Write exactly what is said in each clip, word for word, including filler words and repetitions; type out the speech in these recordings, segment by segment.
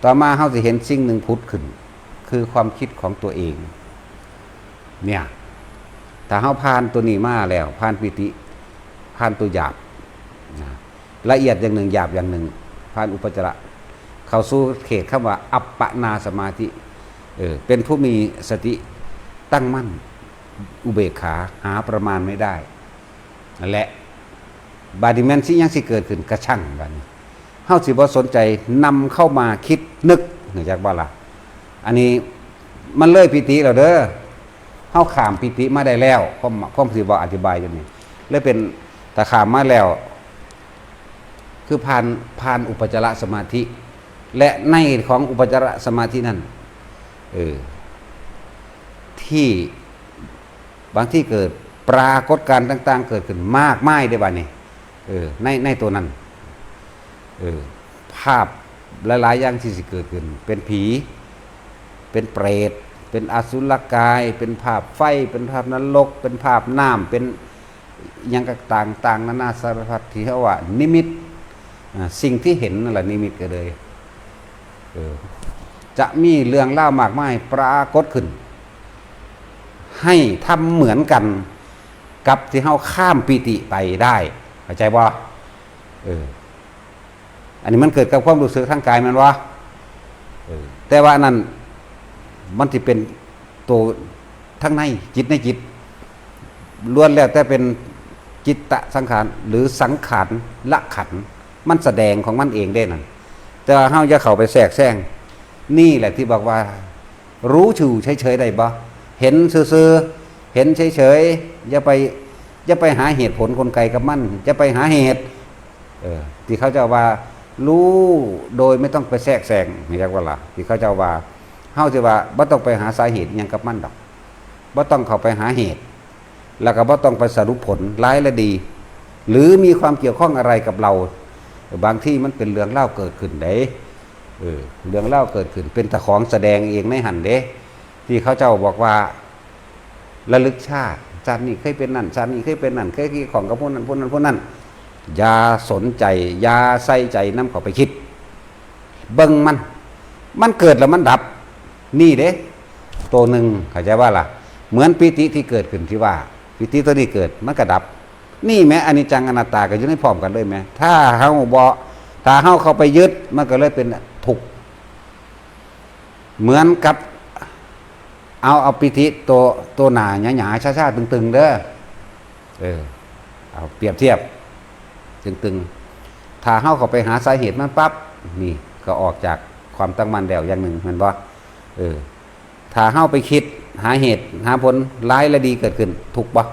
ต่อมาเฮาสิเห็นสิ่งหนึ่งผุดขึ้น คือความคิดของตัวเอง เนี่ย ถ้าเฮาผ่านตัวนี้มาแล้ว ผ่านปีติ ผ่านตัวหยาบนะ ละเอียดอย่างหนึ่ง หยาบอย่างหนึ่ง ผ่านอุปจาระ เข้าสู่เขตคำว่าอัปปนาสมาธิ เออ เป็นผู้มีสติตั้งมั่น อุเบกขา หาประมาณไม่ได้ นั่นแหละ บาดนี้แม่นสิหยังสิเกิดขึ้นกะช่าง บาดนี้เฮาสิบ่สนใจ นำเข้ามาคิดนึก รู้จักบ่ล่ะ อันนี้มันเลยปีติแล้วเด้อ เฮาข้ามปีติมาได้แล้ว ความ ความสิบ่อธิบายอยู่นี่ เลยเป็น ถ้าข้ามมาแล้ว คือผ่าน ผ่านอุปจารสมาธิ และในของอุปจารสมาธินั่น เออ ที่บางที่เกิดปรากฏการณ์ต่างๆ เกิดขึ้นมากมายเด้ บาดนี้ เออ ใน ในตัวนั้น เออ ภาพหลายๆอย่างที่สิเกิดขึ้น เป็นผี เป็นเปรต เป็นอสุรกาย เป็นภาพไฟ เป็นภาพนรก เป็นภาพน้ำ เป็นหยังต่างๆ นานาสารพัดที่เฮาว่านิมิต อ่า สิ่งที่เห็นนั่นแหละนิมิตก็เลย เออ จะมีเรื่องราวมากมายปรากฏขึ้น ให้ทำเหมือนกันกับที่เฮาข้ามปีติไปได้ เข้าใจบ่ เออ อันนี้มันเกิดกับความรู้สึกทางกายแม่นบ่ เออ แต่ว่าอันนั้นมันสิเป็นตัวทางใน จิตในจิต ล้วนแล้วแต่เป็นจิตตสังขาร หรือสังขารละขันธ์ มันแสดงของมันเองเด้นั่น แต่ว่าเฮาอย่าเข้าไปแทรกแซง นี่แหละที่บอกว่า รู้อยู่เฉยๆได้บ่ เห็นซื่อๆ เห็นเฉยๆ อย่าไป อย่าไปหาเหตุผลกลไกกับมัน อย่าไปหาเหตุ เออ ที่เขาเจ้าว่า รู้โดยไม่ต้องไปแทรกแซง รู้จักบ่ล่ะ ที่เขาเจ้าว่า เฮาสิว่าบ่ต้องไปหาสาเหตุหยังกับมันดอก บ่ต้องเข้าไปหาเหตุ แล้วก็บ่ต้องไปสรุปผลร้ายและดี หรือมีความเกี่ยวข้องอะไรกับเรา บางที่มันเป็นเรื่องเล่าวเกิดขึ้นเด้ เออ เรื่องเล่าวเกิดขึ้น เป็นตาของแสดงเองในหั่นเด้ ที่เขาเจ้าบอกว่า ระลึกชาติ ชาตินี้เคยเป็นนั่น ชาตินี้เคยเป็นนั่น เคยเกี่ยวข้องกับผู้นั้น ผู้นั้น ผู้นั้น อย่าสนใจ อย่าใส่ใจนำเข้าไปคิด เบิ่งมัน มันเกิดแล้วมันดับ นี่เด้ ตัวหนึ่ง เข้าใจว่าล่ะ เหมือนปีติที่เกิดขึ้นที่ว่า ปีติตัวนี้เกิด มันก็ดับ นี่แหม อนิจจังอนัตตาก็อยู่ในพร้อมกันเลยแหม ถ้าเฮาบ่ ถ้าเฮาเข้าไปยึด มันก็เลยเป็นทุกข์ เหมือนกับ เอา เอาปีติตัว ตัวหนาหยาๆ ชาๆ ตึงๆ เด้อ เออ เอาเปรียบเทียบ ตึงๆ ถ้าเฮาเข้าไปหาสาเหตุมันปั๊บ นี่ก็ออกจากความตั้งมั่นแล้วอย่างหนึ่ง แม่นบ่ เออ ถ้าเฮาไปคิดหาเหตุหาผลร้ายและดีเกิดขึ้น ทุกข์บ่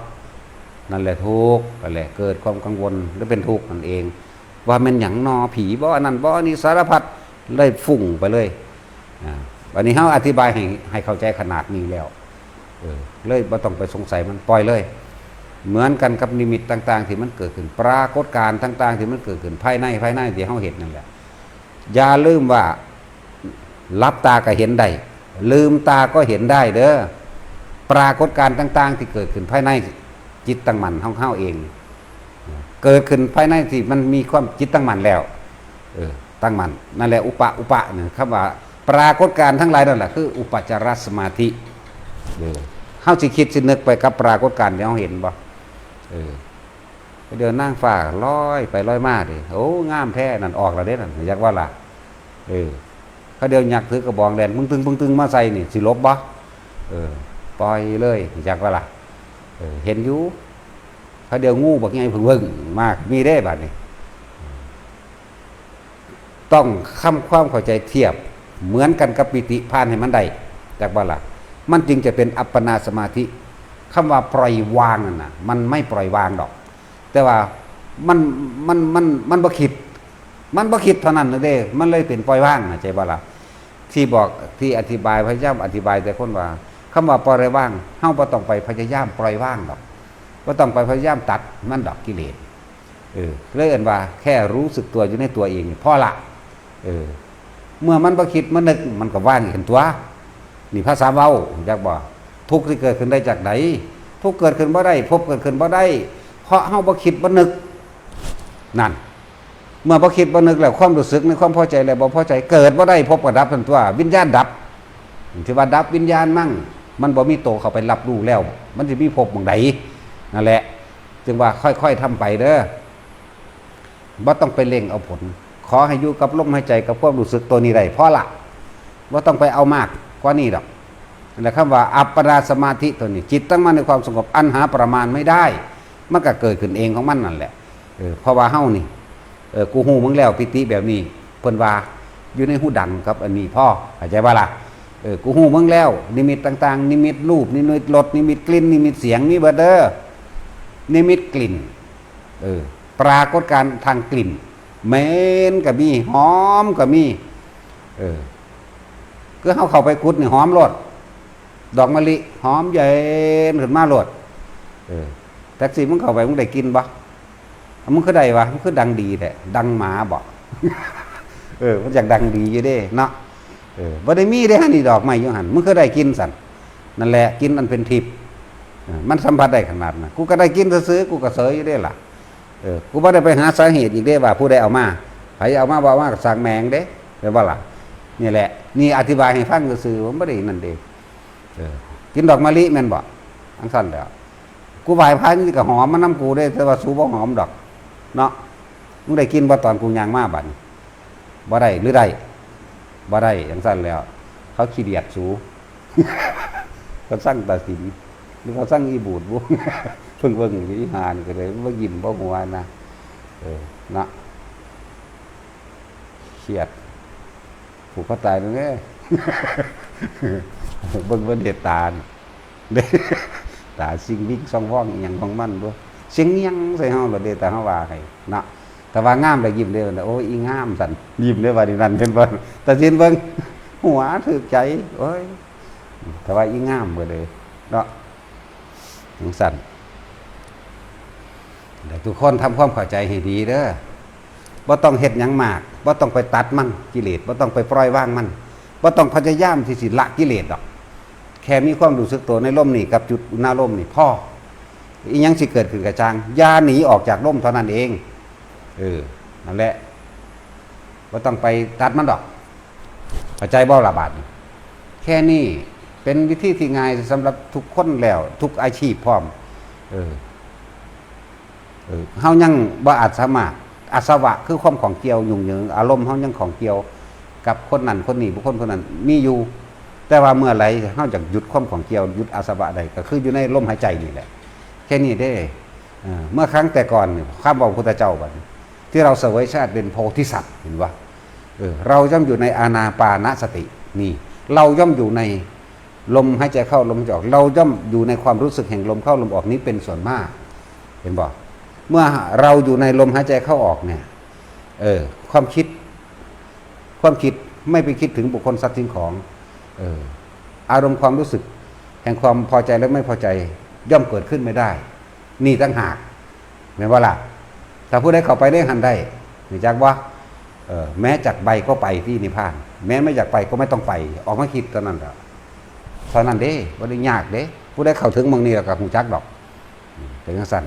นั่นแหละทุกข์ นั่นแหละเกิดความกังวล หรือเป็นทุกข์นั่นเอง ว่าแม่นหยังนอ ผีบ่ อันนั้นบ่ อันนี้ สารพัด เลยฟุ้งไปเลย อ่า วันนี้เฮาอธิบายให้ ให้เข้าใจขนาดนี้แล้ว เออ เลยบ่ต้องไปสงสัยมัน ปล่อยเลย เหมือนกันกับนิมิตต่างๆ ที่มันเกิดขึ้น ปรากฏการณ์ต่างๆ ที่มันเกิดขึ้นภายใน ภายในที่เฮาเห็นนั่นแหละ อย่าลืมว่า หลับตาก็เห็นได้ ลืมตาก็เห็นได้เด้อ ปรากฏการณ์ต่างๆ ที่เกิดขึ้นภายในจิตตั้งมั่นของเฮาเอง เกิดขึ้นภายในที่มันมีความจิตตั้งมั่นแล้ว เออ ตั้งมั่น นั่นแหละอุปะ อุปะเนี่ย คำว่าปรากฏการณ์ทั้งหลายนั่นแหละคืออุปจารสมาธิ เออ เฮาสิคิดสินึกไปกับปรากฏการณ์ที่เฮาเห็นบ่ เออ เดี๋ยวนางฟ้าลอยไปลอยมาเด้ โอ้ งามแท้ นั่นออกแล้วเด้ นั่น อยากว่าล่ะ เออ เขาเดี๋ยวยักษ์ถือกระบองแล่นปึ้งตึงปึ้งตึงมาใส่นี่ สิหลบบ่ เออ ปล่อยเลย อยากว่าล่ะ เออ เห็นอยู่ เขาเดี๋ยวงูบักใหญ่เพิ่งเบิ่งมาก มีเด้ บาดนี้ ต้องทำความเข้าใจเทียบ เหมือนกันกับปีติ ผ่านให้มันได้ จักบ่ล่ะ มันจึงจะเป็นอัปปนาสมาธิ คำว่าปล่อยวางนั่นน่ะ มันไม่ปล่อยวางดอก แต่ว่ามัน มัน มัน มันบ่คิด มันบ่คิดเท่านั้นเด้ มันเลยเป็นปล่อยวางน่ะ ใจบ่ล่ะ ที่บอก ที่อธิบาย พยายามอธิบายแต่คนว่า คำว่าปล่อยวาง เฮาบ่ต้องไปพยายามปล่อยวางดอก บ่ต้องไปพยายามตัดมันดอก กิเลส เออ เลยเอิ้นว่าแค่รู้สึกตัวอยู่ในตัวเองนี่พอละ เออ เมื่อมันบ่คิดมานึก มันก็ว่างเองตัว นี่ภาษาเว้า จักบ่ ทุกข์ที่เกิดขึ้นได้จากใด ทุกข์เกิดขึ้นบ่ได้ ภพเกิดขึ้นบ่ได้ เพราะเฮาบ่คิดบ่นึก นั่น เมื่อบ่คิดบ่นึกแล้ว ความรู้สึกในความพอใจและบ่พอใจเกิดบ่ได้ ภพก็ดับทันตัว วิญญาณดับ ที่ว่าดับวิญญาณมั่ง มันบ่มีโตเข้าไปรับรู้แล้ว มันสิมีภพหม่องใด นั่นแหละ จึงว่าค่อยๆทำไปเด้อ บ่ต้องไปเร่งเอาผล ขอให้อยู่กับลมหายใจกับความรู้สึกตัวนี้ได้พอละ บ่ต้องไปเอามากกว่านี้ดอก นั่นแหละ คำว่าอัปปนาสมาธิตัวนี้ จิตตั้งมั่นในความสงบอันหาประมาณไม่ได้ มันก็เกิดขึ้นเองของมันนั่นแหละ เออ เพราะว่าเฮานี่ เออ กูฮู้มึงแล้ว ปิติแบบนี้ เพิ่นว่าอยู่ในฮูดังกับอันนี้พอ เข้าใจบ่ล่ะ เออ กูฮู้มึงแล้ว นิมิตต่างๆ นิมิตรูป นิมิตรส นิมิตกลิ่น นิมิตเสียง มีเบิดเด้อ นิมิตกลิ่น เออ ปรากฏการณ์ทางกลิ่น เหม็นก็มี หอมก็มี เออ คือเฮาเข้าไปกุฏินี่หอมโลด ดอกมะลิหอมเย็นขึ้นมาโลด เออ แต่สิมึงเข้าไปมึงได้กลิ่นบ่ มึงคือได้วะ มึงคือดังดีแท้ ดังหมาบ่ เออ มันอยากดังดีอยู่เด้เนาะ เออ บ่ได้มีเด้หั่นนี่ ดอกไม้อยู่หั่น มึงคือได้กลิ่นสั่น นั่นแหละ กลิ่นอันเป็นทิพย์ เออ มันสัมผัสได้ขนาดนั้น กูก็ได้กลิ่นซื่อๆ กูก็เสยอยู่เด้ล่ะ เออ กูบ่ได้ไปหาสาเหตุอีกเด้ว่าผู้ใดเอามา ไผเอามา บ่เอามาก็ช่างแม่งเด้ แม่นบ่ล่ะ นี่แหละ นี่อธิบายให้ฟังซื่อๆ มันบ่ได้นั่นเด้ เออ กลิ่นดอกมะลิแม่นบ่ จั่งซั่นแหล้ว กูไหว้พระนี่ก็หอมมานำกูเด้ แต่ว่าสูบ่หอมดอก เนาะ มึงได้กลิ่นบ่ตอนกูย่างมาบัดนี้ บ่ได้หรือได้ บ่ได้ จั่งซั่นแหล้ว เขาขี้เดียดสู เขาซังตาสิน หรือเขาซังอีบูดบุ เพิ่งเบิ่งอยู่อีหานี่ก็เลยบ่ยิ้มบ่หัวนะ เออ เนาะ เครียด ผูกคอตายแล้วเด้ เบิ่งเบิ่งเฮ็ดตานี่ เด้ ตาซิงวิงซองว่องอีหยังของมันบ่ เสียงเงียงใส่เฮาโลดเด้ แต่เฮาว่าให้เนาะ แต่ว่างามแล้วยิ้มเด้ โอ้ย อีงามสั่น ยิ้มเด้ ว่านี่นั่น เห็นบ่ ตาสินเบิ่ง หัวถูกใจ โอ้ย แต่ว่าอีงามเบิดเลยเนาะ จั่งซั่น และทุกคนทำความเข้าใจให้ดีเด้อ บ่ต้องเฮ็ดหยังมาก บ่ต้องไปตัดมัน กิเลส บ่ต้องไปปล่อยวางมัน บ่ต้องพยายามที่สิละกิเลสดอก แค่มีความรู้สึกตัวในลมนี่กับจุดอุณาโลมนี่พอ อีหยังสิเกิดขึ้นก็ช่าง อย่าหนีออกจากลมเท่านั้นเอง เออ นั่นแหละ บ่ต้องไปตัดมันดอก เข้าใจบ่ล่ะบาดนี้ แค่นี้เป็นวิธีที่ง่ายสำหรับทุกคนแล้ว ทุกอาชีพพร้อม เออ เออ เฮายังบ่อาจสามารถ อาสวะคือความข้องเกี่ยวยุ่งเหยิง อารมณ์เฮายังข้องเกี่ยวกับคนนั้นคนนี้ บุคคลคนนั้นมีอยู่ แต่ว่าเมื่อไหร่เฮาอยากหยุดความข้องเกี่ยว หยุดอาสวะได้ ก็คืออยู่ในลมหายใจนี่แหละ แค่นี้เด้ เออ เมื่อครั้งแต่ก่อนนี่ คำว่าพุทธเจ้าบัดนี้ ที่เราเสวยชาติเป็นโพธิสัตว์ เห็นบ่ เออ เราย่อมอยู่ในอานาปานสติ นี่ เราย่อมอยู่ในลมหายใจเข้าลมหายใจออก เราย่อมอยู่ในความรู้สึกแห่งลมเข้าลมออกนี้เป็นส่วนมาก เห็นบ่ เมื่อเราอยู่ในลมหายใจเข้าออกเนี่ย เออ ความคิด ความคิดไม่ไปคิดถึงบุคคลสัตว์สิ่งของ เออ อารมณ์ความรู้สึกแห่งความพอใจและไม่พอใจย่อมเกิดขึ้นไม่ได้ นี่ต่างหาก แม่นบ่ล่ะ ถ้าผู้ใดเข้าไปในหั้นได้ รู้จักบ่ เออ แม้จักไปก็ไปที่นิพพาน แม้ไม่อยากไปก็ไม่ต้องไป ออกมาคิดเท่านั้นแหละ เท่านั้นเด้ บ่ได้ยากเด้ ผู้ใดเข้าถึงหม่องนี้แล้วก็รู้จักดอก เป็นจั่งซั่น